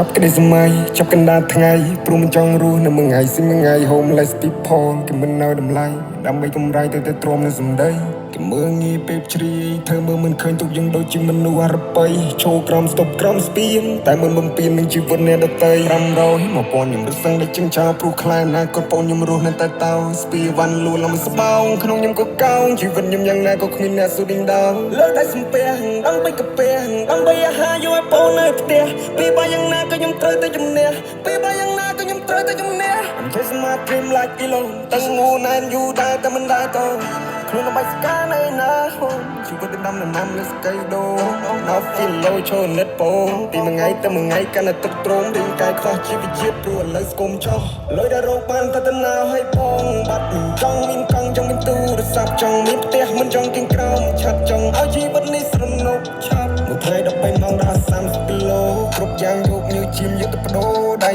ចាប់ក្តីសម័យចាប់កណ្ដាលថ្ងៃព្រោះមិនចង់រស់នៅមួយថ្ងៃស៊ីមួយថ្ងៃ homeless people គេមិននៅតម្លៃដើម្បីកម្រៃទៅតែទ្រាំនឹងសម្ដីគេមើងងាយពេកជ្រាយធ្វើមើលមិនឃើញទុកយើងដូចជាមនុស្សអរបីឈោក្រោមស្ទប់ក្រោមស្ពានតែមិនបំពេញនឹងជីវិតអ្នកដទៃ500 1000ខ្ញុំរឹសសឹងដែលជឹងចោលព្រោះខ្លាចណាគាត់បងខ្ញុំរស់នៅតែតោស្ពីវ៉ាន់លួលឡើងស្បោងក្នុងខ្ញុំក៏កោងជីវិតខ្ញុំយ៉ាងណាក៏គ្មានអ្នកស៊ូដេញដោលើតែសំពះដើម្បីកាពះដើម្បីអាហារយកឲ្យបងនៅផ្ទះពីបើយ៉ាងណាក៏ខ្ញុំត្រូវតែជំនះពីបើយ៉ាងណាក៏ខ្ញុំត្រូវតែជំនះ I'm chasing my dream like Elon តែងូណែនយូរដែរតែមិនដែរតខ្លួនបាច់ស្កានៅណាជីវិតដាំណាំលើស្កៃដូ Now feel low ចូលនិតពោពីមួយថ្ងៃទៅមួយថ្ងៃកាន់តែទឹកទ្រោមរាងកាយខ្វះជីវជាតិព្រោះឥឡូវស្គមចោះលុយដែលរកបានតែតំណើឲ្យបងបាត់មិនចង់មានកង់ចង់មានទូរស័ព្ទចង់មានផ្ទះមិនចង់គៀងក្រោមឆាត់ចង់ឲ្យជីវិតនេះស្រណុកឆាប់មួយថ្ងៃ13ម៉ោងដល់30គីឡូគ្រប់យ៉ាងយកញើឈាមយកទៅបដូរដៃ